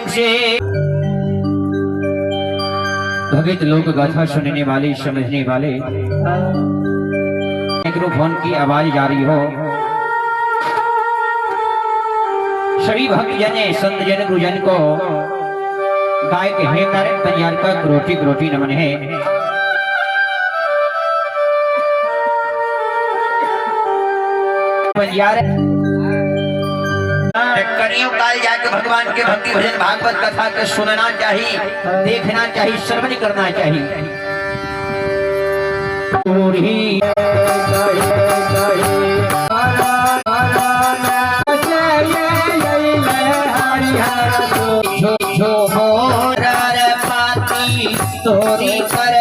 प्रेम से। भगत लोक गाथा सुनने वाले समझने वाले, माइक्रोफोन की आवाज जा रही हो, सभी भक्तजन संत जन गुरुजन को गायक हेमनारायण पंजियार का क्रोटी क्रोटी नमन है। पंजियार करियो काल जाके भगवान के भक्ति भजन भागवत कथा के सुनना चाहिए, देखना चाहिए, श्रवण करना चाहिए। तोरी कर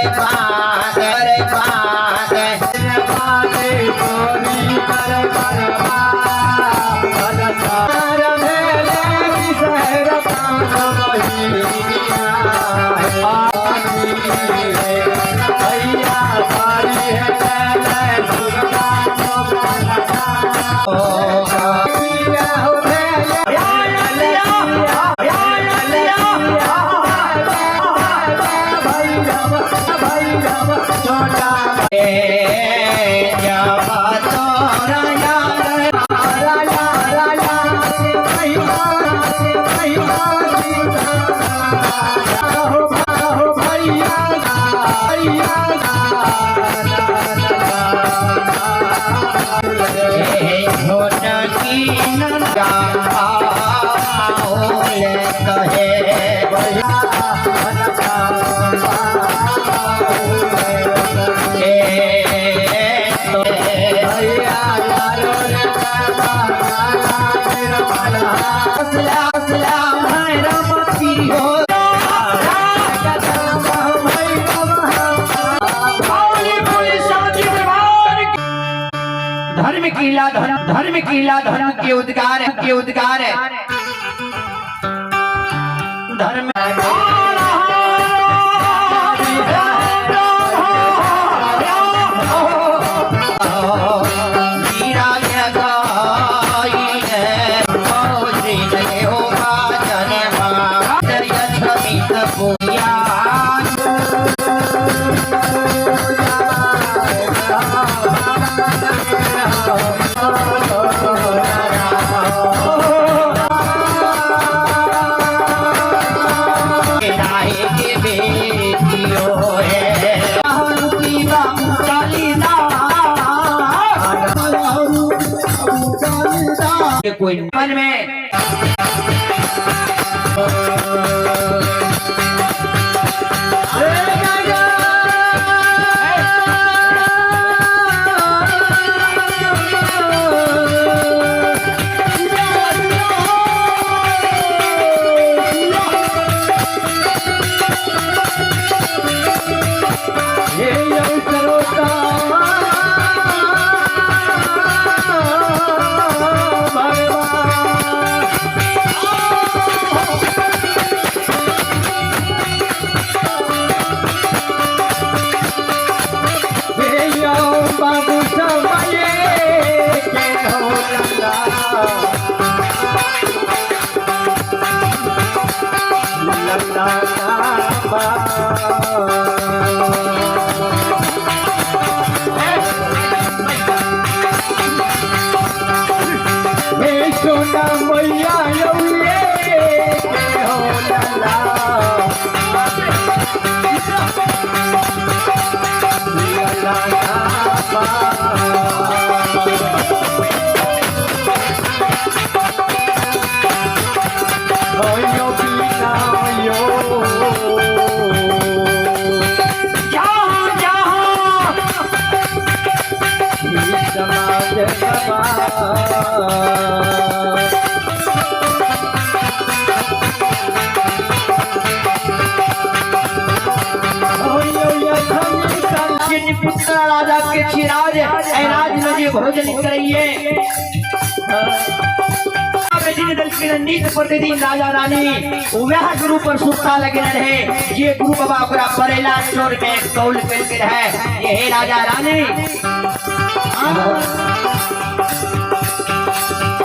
धर्म कीला धर्म कीला धर्म के उद्गार के उद्गार धर्म कोई मन में पुत्र राजा के चिराज ऐराज में जे भोजन करिए। नित प्रतिदिन राजा रानी वह गुरु पर सुरता लगे रहे, ये गुरु बाबा ओकरा बरेला चोर में कौल पेल के रहे, ये हे राजा रानी।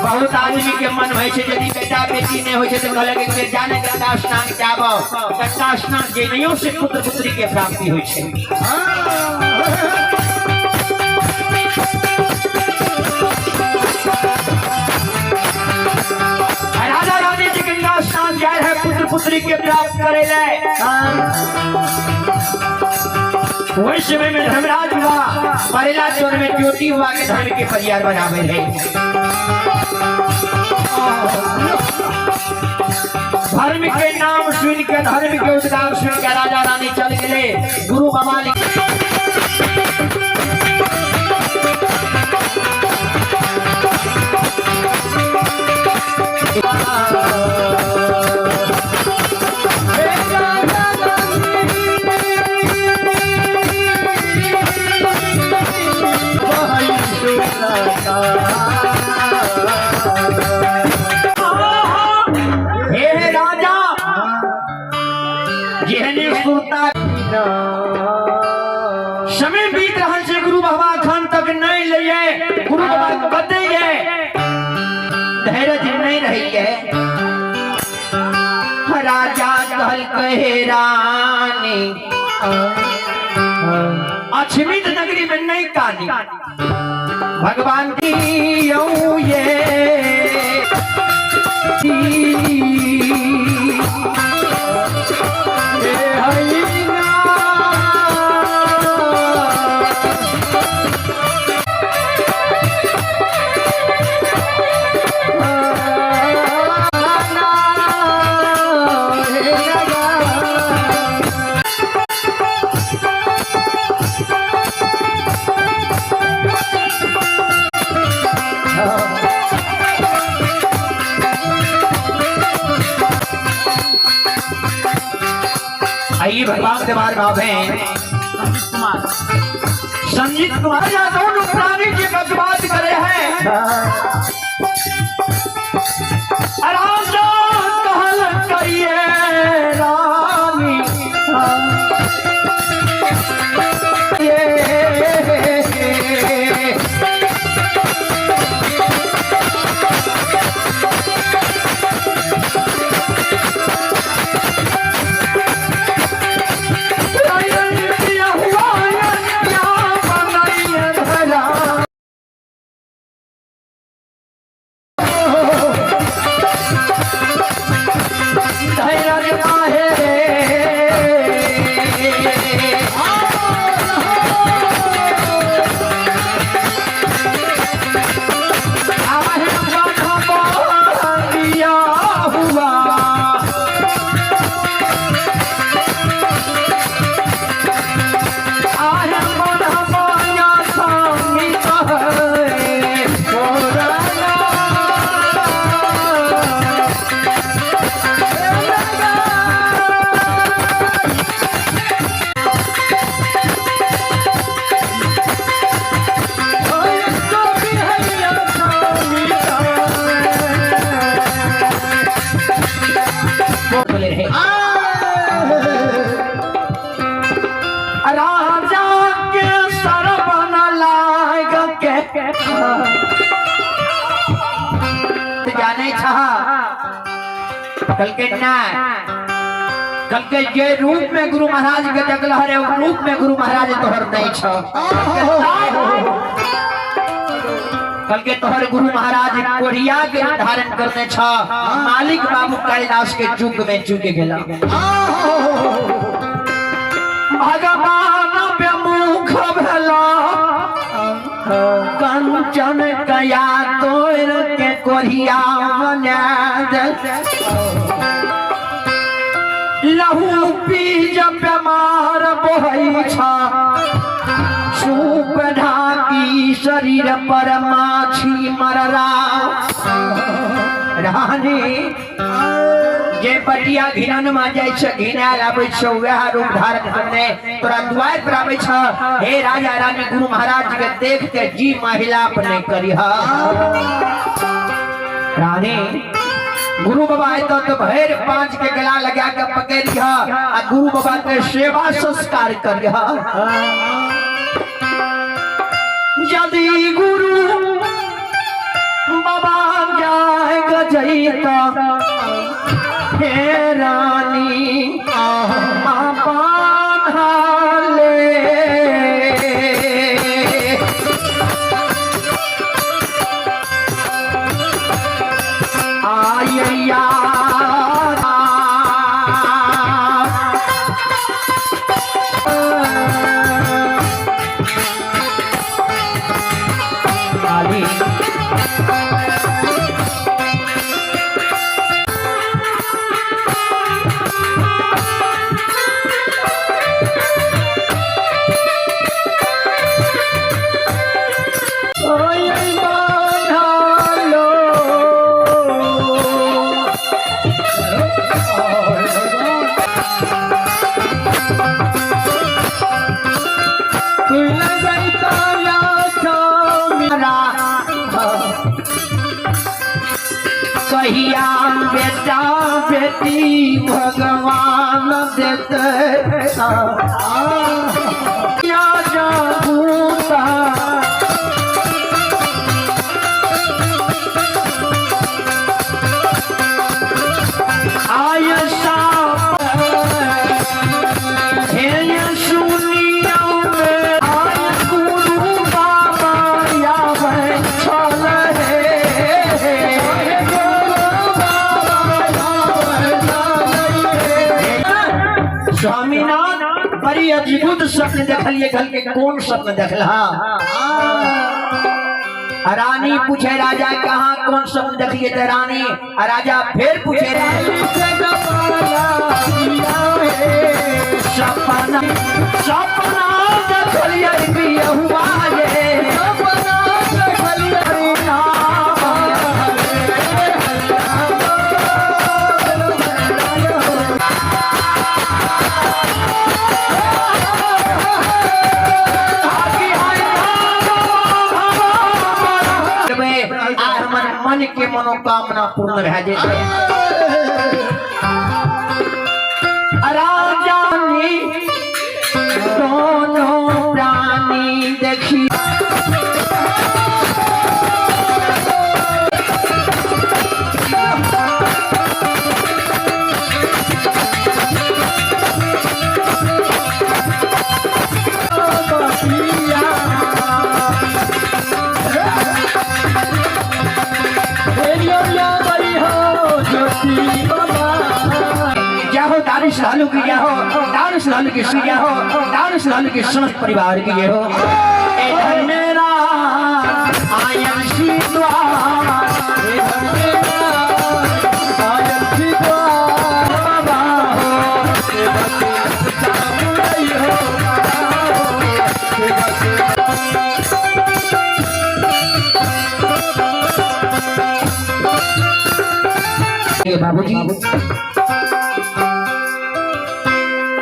बहुत आदमी के मन होइ छै यदि बेटा बेटी नहि होइ छै तऽ कहलक एक बेर जाने गंगा स्नान के आबो। गंगा स्नान जेनैयो से पुत्र पुत्री के प्राप्ति होइ छै। राजा रानी जी गंगा स्नान जाय है पुत्र पुत्री के प्राप्त करे ले। वही समय में धर्मराज हुआ परेला चोर में ज्योति हुआ के धर्म के परियार बनावे है। धर्म के नाम सुन के, धर्म के उद्गार सुन के राजा रानी चल गए गुरु बाबा ने। हे राजा जेहने सुरता समय बीत रहल छै, गुरु बाबा अखन तक नहीं लइए, गुरु बाबा कतै ये धैर्य नहीं रहिए। राजा कहल कहे रानी अछमित नगरी में नहीं कानी भगवान की यौ ये आइए भगवान के बार भाव हैं संजीत कुमार या दोनों प्राणी के बकवास करे हैं। राजा कहल करिए रानी ये राजा के सरबन लाग के जाने छा कल के ना कल के जे रूप में गुरु महाराज के देखल हरे रूप में गुरु महाराज तोहर नहीं छ। कल के तोहर गुरु महाराज कोढ़िया के रूप धारण करने छ, मालिक बाबू कालिदास के चूक में चूक गेला। भगवान बेमुख भेला कंचन कया तोड़ के कोढ़िया बना दे, लहू पी जब बीमार बहै छ, सूप ढाकी शरीर पर माछी मररा। रानी जे बटिया घिनन में जाइ छै, घिनायल आबै छै, वएह रूप धारण करने तोरा दुआरि पर आबै छ। हे राजा रानी गुरु महाराज के देख के जी महिला पर नहीं करिह। रानी गुरु बाबा एतौ तो भरि पांच के गला लगा के पकड़िह आ गुरु बाबा के सेवा संस्कार करिह। यदि गुरु बाबा जैता हे रानी बान्हले। आयया काली कहिया बेटा बेटी भगवान देते या जागूता। आय साप हे सुनियो में आय गुरु बाबा आबै छल हे। स्वामीनाथ बड़ी अद्भुत स्वप्न देखलिए, कल के कौन स्वप्न देखला? रानी पूछे राजा कहाँ कौन स्वप्न देखिए? तो रानी राजा फिर पूछे सपना सपना देखलिए बियहुआ ये सपना देखलिए। आ हमर मन के मनोकामना पूर्ण भए जेतै। राजा दोनों प्राणी देखी जय हो दानिश लालू की जय हो, दानिश लालू की जय हो, दानिश लालू के समस्त परिवार की जय हो। ए धर मेरा आयल सी द्वार, ए धर मेरा आयल सी द्वार बाबा हो, बाबूजी।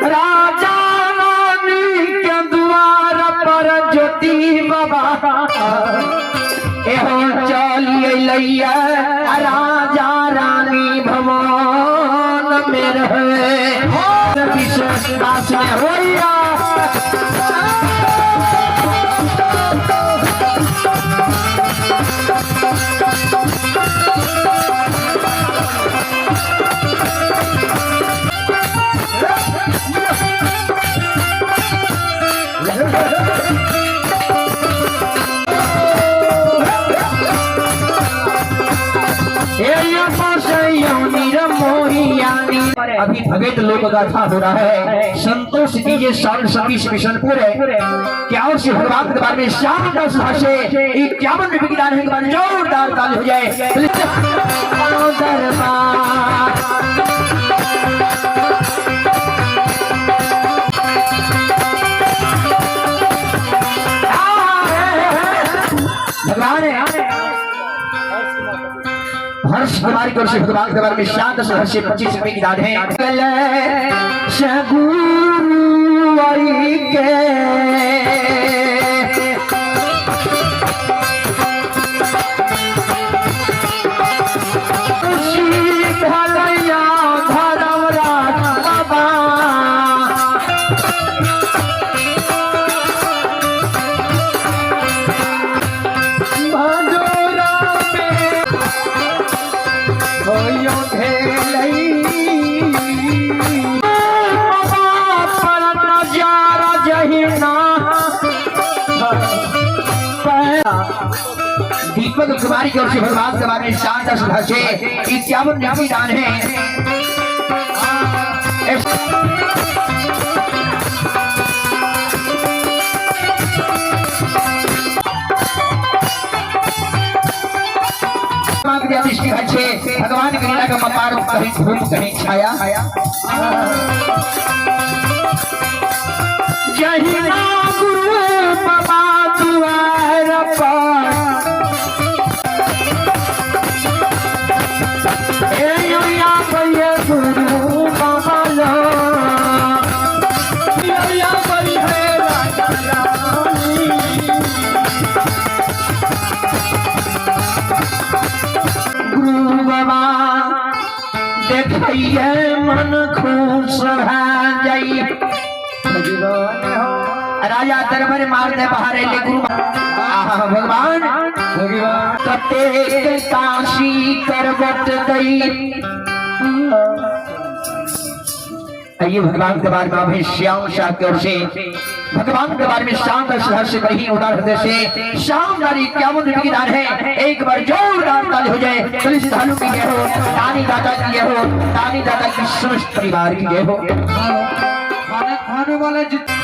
राजा रानी के द्वार पर ज्योति बाबा एहो चलिए लैया राजा रानी भवन में रहे विश्वास में होइया। अभी भगत लोक गाथा हो रहा है। संतोष डीजे साउंड सर्विस बिशनपुर है क्या और से भगवान के दरबार में श्याम दास भाषे 51 रुपए की दान है, जोरदार ताली हो जाए। दरबार भगवान है हर्ष कुमार की ओर से भगवान के दरबार में शांत से हर्ष 25 रुपए की दान है। गुरु आई के दीपक कुमारी की ओर से भगवान के बारे में शानदार श्रद्धा से 51 रुपये दान है। भगवान के लीला का मकार कहीं धूप कहीं छाया। जहिना गुरु बाबा दुआर पर ए या भैया गुरु बाबा लो या भैया राजा रानी। गुरु बाबा देखिए मन खुश भए जाई। राजा दरबार मार दे बाहर अइले गुरु। आहा भगवान कतेक काशी करबट दई। आइए भगवान के बारे में अभी श्याम शाह की ओर से भगवान के बारे में शानदार श्रद्धा से बड़ी उदार हृदय से शानदार 51 रुपये की दान है। एक बार जोरदार ताली हो जाए। चलिए श्रद्धालु की जय हो, दानी दाता की जय हो, दानी दाता की समस्त परिवार की जय हो। खाने खाने वाले जितने